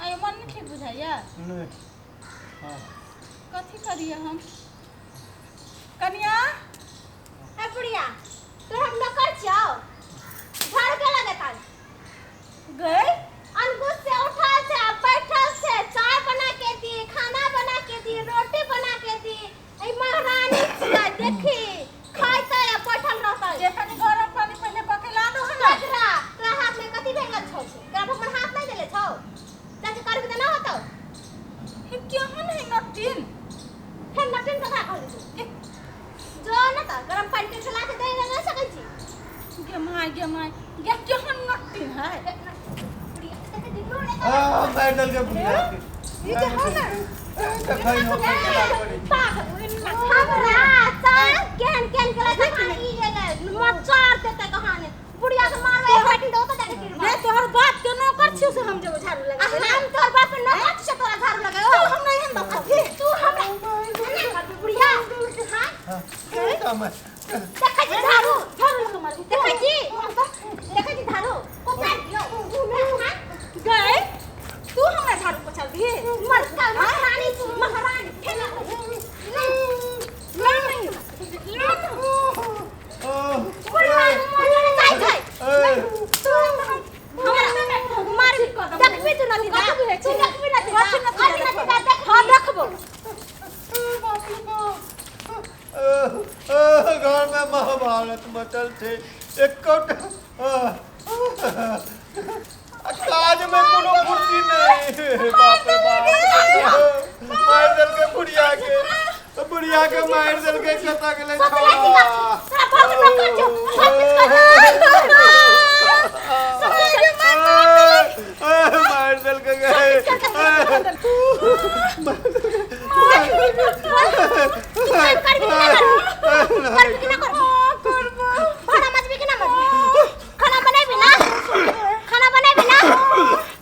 आयो मन नहि ठीक बुझाइया? नहि, हँ। कथी करियै हम कनिया? ए बुढ़िया, तोर हम नौकर छियौ? झाड़ू के लगेतै? गई। अंगूठ से उठल छै आ बैठल छै, चाय बना के दी, खाना बना के दी, रोटी बना के दी। ई महारानी छियै, देखी खाइतै आ बैठल रहतै। जे कनि गरम पानी पहिले कऽ के ला दो ना। ककरा? तोरा हाथ में कथी भेल छौ? तोरा भगवान हाथ नहीं देले छौ? जाके करबी तऽ ना होतौ। हे केहन है नटिन? फेर नटिन ककरा कहली तू? जो न तऽ गरम पानी के चला के दे नहि सकै छी? गे माय, गे माय, गे केहन नटिन है। आ मारि देलकै बुढ़िया के। ई जे है ना। देखै नौकर केना करै छै। हमरा तऽ केहन केहन के कहानी ई जे मचार देतै कहानी। बुढ़िया के मारबै, हटी दो तऽ जाके गिरबै। रे तोहर बाप के नौकर छियौ से हम जेबो झाड़ू आ लगाबै? हम तोहर बाप के नौकर छियौ, तोरा झाड़ू लगाबै? तू हमरा एहन बात कथी? तू हमरा एना करबी बुढ़िया? हाँ? देखै छी झाड़ू? झाड़ू लगा मारबी? देखै छी, देखै छी झाड़ू कोचार दियौ? हाँ? गई, तू हमरा झाड़ू पोछा दी? मरका महारानी तू, महारानी फेर ना नहीं ना। बुढ़िया मर जाइ छै। तू हमरा मार, देखबी तू नदी दा, तू देखबी नदी दा, कथी नदी दा? कथी नदी दा देखबी? हाँ, देखबो। घर में महाभारत मचल छै। एकोटा काज में कोनो फुर्ती नहीं। बाप रे बाप, मारि देलकै बुढ़िया के, बुढ़िया के मारि देलकै। कतऽ गेलै सोचले छी छौड़ा? तोरा बाप के नौकर छौ, सब किछु कर। मारि देलकै गे। करबी कि ना करबी? करबी कि ना करबी? भाड़ा मजबी कि ना मजबी? खाना बनेबी ना? खाना बनेबी ना?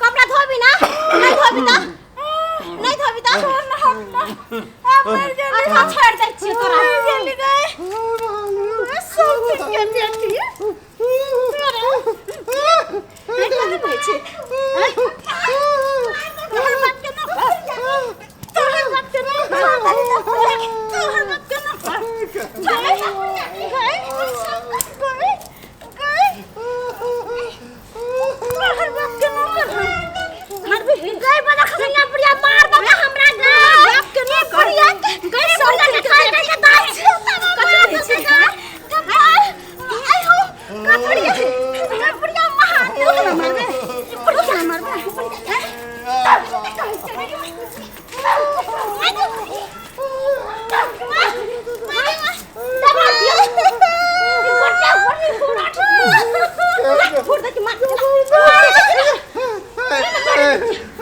कपड़ा धोबी ना? नहीं धोबी तऽ, नहीं धोबी तऽ अच्छा छोड़ दै छियै तोरा। सब के बेटी अरे कथी कहै छै? तोहर बाप के नौकर, तोहर बाप के नौकर, तोहर बाप के नौकर। गई गई गई गई, तोहर बाप के नौकर मारबी? गई बड़ा खसैया बुढ़िया, मार दे हमरा गई। बाप के नौकर। बुढ़िया के गई, गई सब बुढ़िया के के खाइ बेटी। के दाल छियौ तब कथी कहै छै? आइ हो गई बुढ़िया, गई बुढ़िया मार। तू केना मारबे? तू केना मारबे?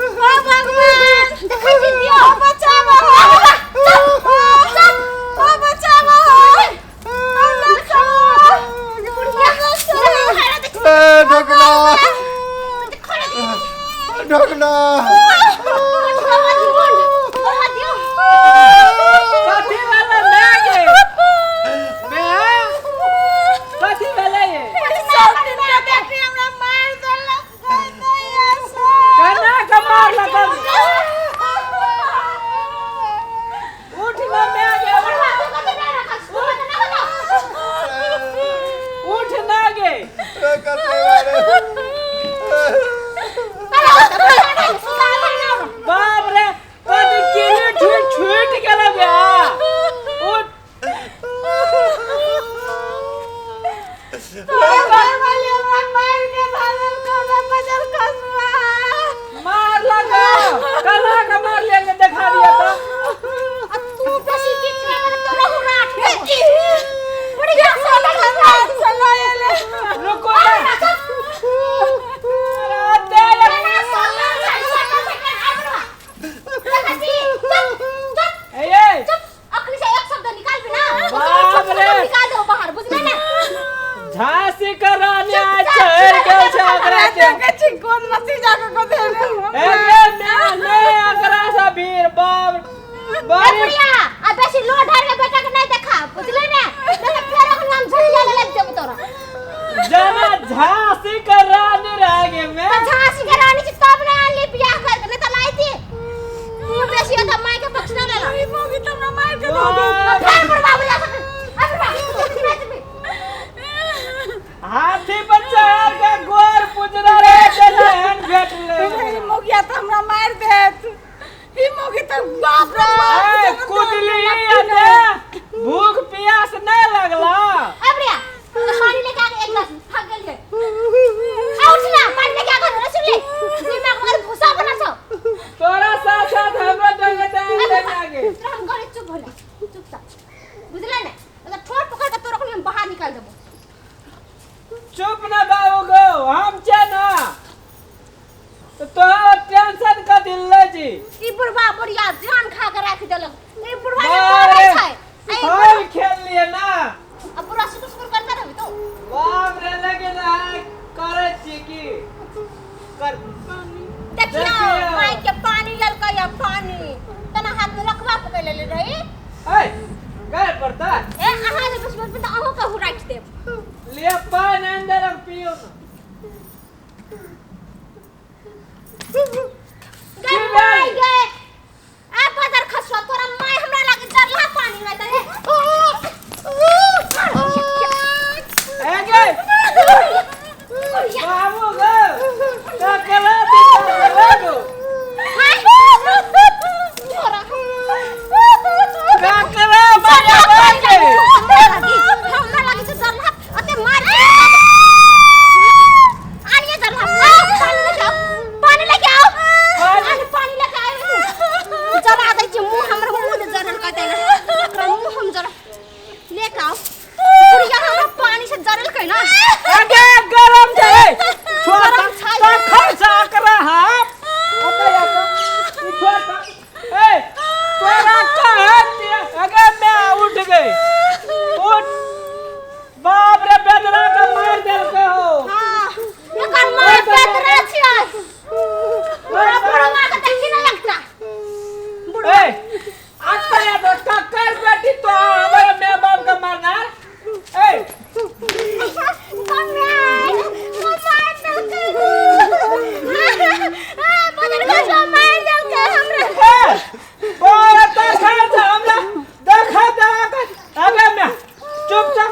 ओ भगवान, ओ बचाबो, ओ बचाबो, ओ बचाबो। ढोकना, ढोकना। कथी भेलै माय गे? माय, कथी भेलै ये? सब दिन के बेटी हमरा मार देलक। मार के दो दे। फेर बुढ़वा बुझा सके आ बुढ़वा सुनै छी। हाथी पर चढ़ के गोर पुजरा रे तेहन भेटलै। ई मौगिया तऽ हमरा मारि देत। ई मौगी तऽ बाप रे बाप। ए, कुदली अते भूख प्यास नहीं लगला। ए बुढ़िया पानी लेके आ एक गिलास थक गेलियै। आ उठ ना पानी लेके आ घर सुन ले दिमाग मगर भूसा बनल छौ। तोरा साथ साथ हमरो डंगे डंगे लागे। तोरा हम घरे चुप होला चुपचाप बुझले ने अगर ठोर पकड़ के तोरा को हम बाहर निकाल देबो। चुप ना बाबू गो हम छे ना तो तोरा टेंशन का दिल जी। ई बुढ़वा बुढ़िया जान खा के राखि देलक। ई बुढ़वा ने मरै छै। हम खेल लिए ना। अब बुढ़वा सुकुर सुकुर करता रहबी तो बाप रे लेकिन करे छी की कर। देखियो माई के पानी ललकै या पानी तना हाथ में रखवा पकड़ लेले रही। ए गए पड़ता ए अहाँ जे बस बस त अहूँ कहू राखि देब। ले पानी अंदर पियो ना। गए माई गए आ बाजार खसवा तोरा माई हमरा लागे जरला पानी में त ए गए बाबू गो तकला दे बाबू तकला बाबा के हमरा लागे छै जरला अते मार आनिए जरला पानी लेके आओ पानी लेके आओ पानी पानी लेके आओ जरा दै छी मुंह हमर मुंह जे जरल कहते ना एकरा मुंह हम जरा लेके आओ। बुढ़िया हमरा पानी से जरल कै ना। अगे गरम छै छोड़ गरम छै। त खर्चा करा हम अते आता ई छोड़ ए तोरा कहे अगे मैं उठ गई उठ बाप रे बेदरा के मार देलकै हो। हां एकर मार बेदरा छियै। बुढ़ा बुढ़वा के देखी ना लगता। ए आता या तो ककर बेटी तो हमारे मैं बाप का मारना। ए बोला तो खर्च हमरा देखा देखा अगे मैं चुपचाप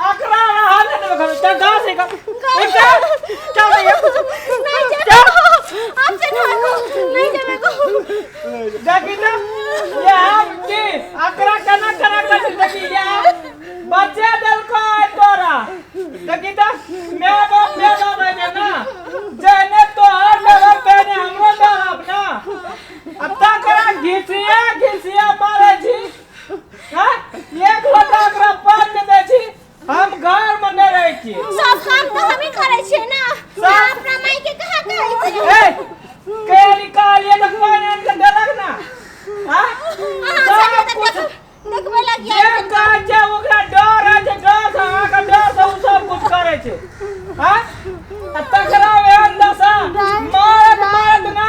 आकरा रहा ने देखो चल गांव से कर चल देखी ना ये हम की आकरा कना कना कर देखी ये बच्चे दल को तोरा देखी तो मैं बाप है ना जेने तोहर बाप पहने हमरो बाप ना अब तकरा घिसिया घिसिया मारे छी। हां एक लोटा ओकरा पान दे छी हम घर में नहीं रहै छी। सब काम तो हम ही करै छियै ना। अपना माई के कहाँ कहै छियै। ए के निकालिए तो पानी आन के देलक ना। हां सब कुछ देखबै लागिया जे काज छै ओकरा डर है जे डर से अहाँके डर से ओ सब कुछ करै छै। हां आ तकरा एहन दशा मारत मारत ना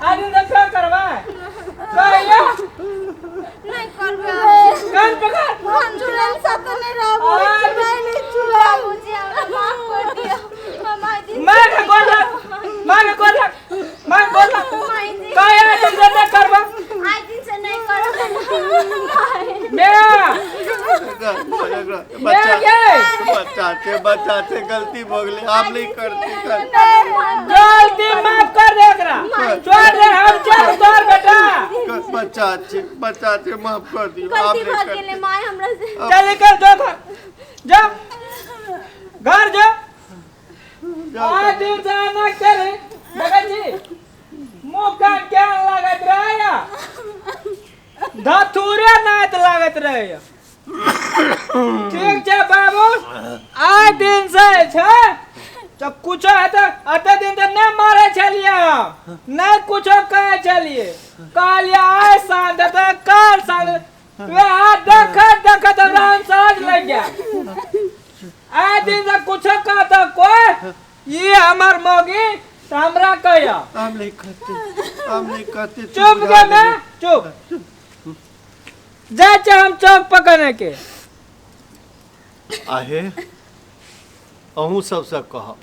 आदमी तऽ फेर करबै कहिया नहीं करबै। कान पकड़ हम चुड़ैल साथ नहीं रहब। चुड़ैल नहीं चुड़ैल बाबूजी हमरा माफ कर दियो। हम आइ दिन मार के गोर लग मार के गोर लग मार के गोर लग कहिया तुम से नहीं करबै। आइ दिन से नहीं करब। मैं बच्चा बच्चा छे बच्चा छे गलती भऽ गेलै आब नहीं करती। गलती माफ कर दे एकरा छोड़ दे हम चल तोर बेटा बच्चा छे माफ कर दियो आब गलती नहीं भऽ करती। गेलै माय हमरा से। चल निकल जो घर जा घर जा आज दिन से ना करे बगल जी मुंह कान क्या लागत रहैया धतूरे नाच लागत रहैया। ठीक छै बाबू आइ दिन से छै तो कुछो हेतै अते दिन तऽ नहि मारै छलियै हम नहि कुछो कहै छलियै कहलियै आइ साँझ हेतै काल्हि साँझ वएह देखैत देखैत हमरा साँझ लागि गेल। आइ दिन से कुछो कहतौ कोइ ई हमर मौगी तऽ हमरा कहिया। हम नहीं करती हम नहीं करती। चुप गे मैं चुप जाइ छै हम चौक पकड़ने के। आहे अहूँ सबसँ कहब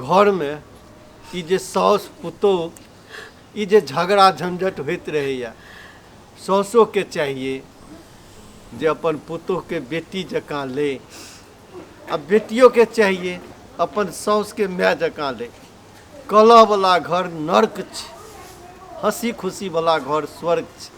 घरमे ई जे साउस पुतोह ई जे झगड़ा झंझट होइत रहैया साउसोके चाहिए जे अपन पुतोहके बेटी जकाँ ले आ बेटियोके चाहिए अपन साउसके माय जकाँ ले। कलहवला घर नर्क छै, हँसी खुशीवला घर स्वर्ग छै।